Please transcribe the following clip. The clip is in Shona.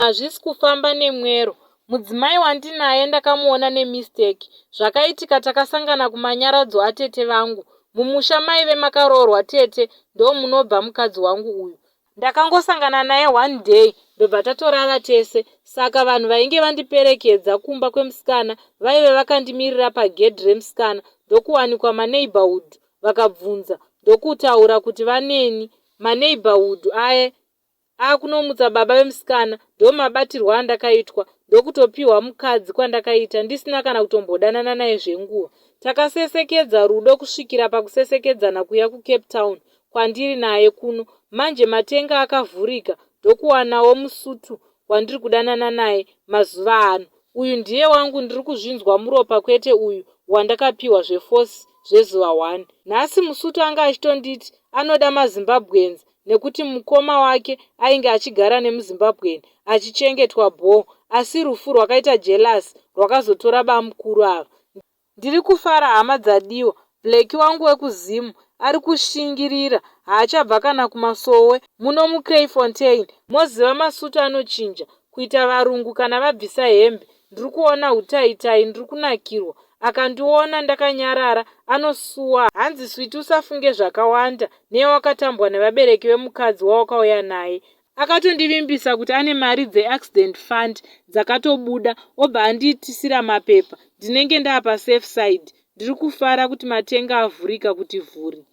Hazvisi kufamba nemwero. Mudzimai wandinaye ndakamuona nemistake. Zvakaitika takasangana kumanyaradzo atete vangu. Mumusha maive makaroorwa tete ndomunobva mukadzi wangu uyu. Ndakangosangana naye one day ndobva tatorara tese saka vanhu vainge vandiperekedza kumba kwemusikana vaive vakandimirira pagedhi remusikana ndokuwanikwa maneighbourhood vakabvunza ndokutaura kuti vaneni maneighbourhood aye akunomutsa baba vemusikana ndomabatirwo andakaitwa ndokutopihwa mukadzi kwandakaita ndisina kana kutombodanana naye zvenguva. Takasesekedza rudo kusvikira pakusesekedzana kuya kuCape Town kwandiri naye kuno manje matenga akavhurika ndokuwanawo musutu wandiri kudanana naye mazuva ano. Uyu ndiye wangu ndiri kuzvinzwa muropa kwete uyu wandakapihwa zveforce zvezuva one. Nhasi musutu anga achitonditi anoda maZimbabweans nekuti mukoma wake ainge achigara nemuZimbabwean achichengetwa bhoo asi rufu rwakaita jealous rwakazotora bamukuru ava. Ndiri kufara hama dzadiwa, Black wangu wekuZim ari kushingirira haachabva kana kumasowe muno muCraaifontein. Moziva masutu anochinja kuita varungu kana vabvisa hembe. Ndiri kuona hutaitai ndiri kunakirwa. Akandiona ndakanyarara anosuwa hanzi sweety usafunge zvakawanda neyawakatambwa nevabereki vemukadzi wawakauya naye. Akatondivimbisa kuti ane mari dzeaccident fund dzakatobuda obva andiitisira mapepa ndinenge ndaapasafe side. Ndiri kufara kuti matenga avhurika kuti vhuri.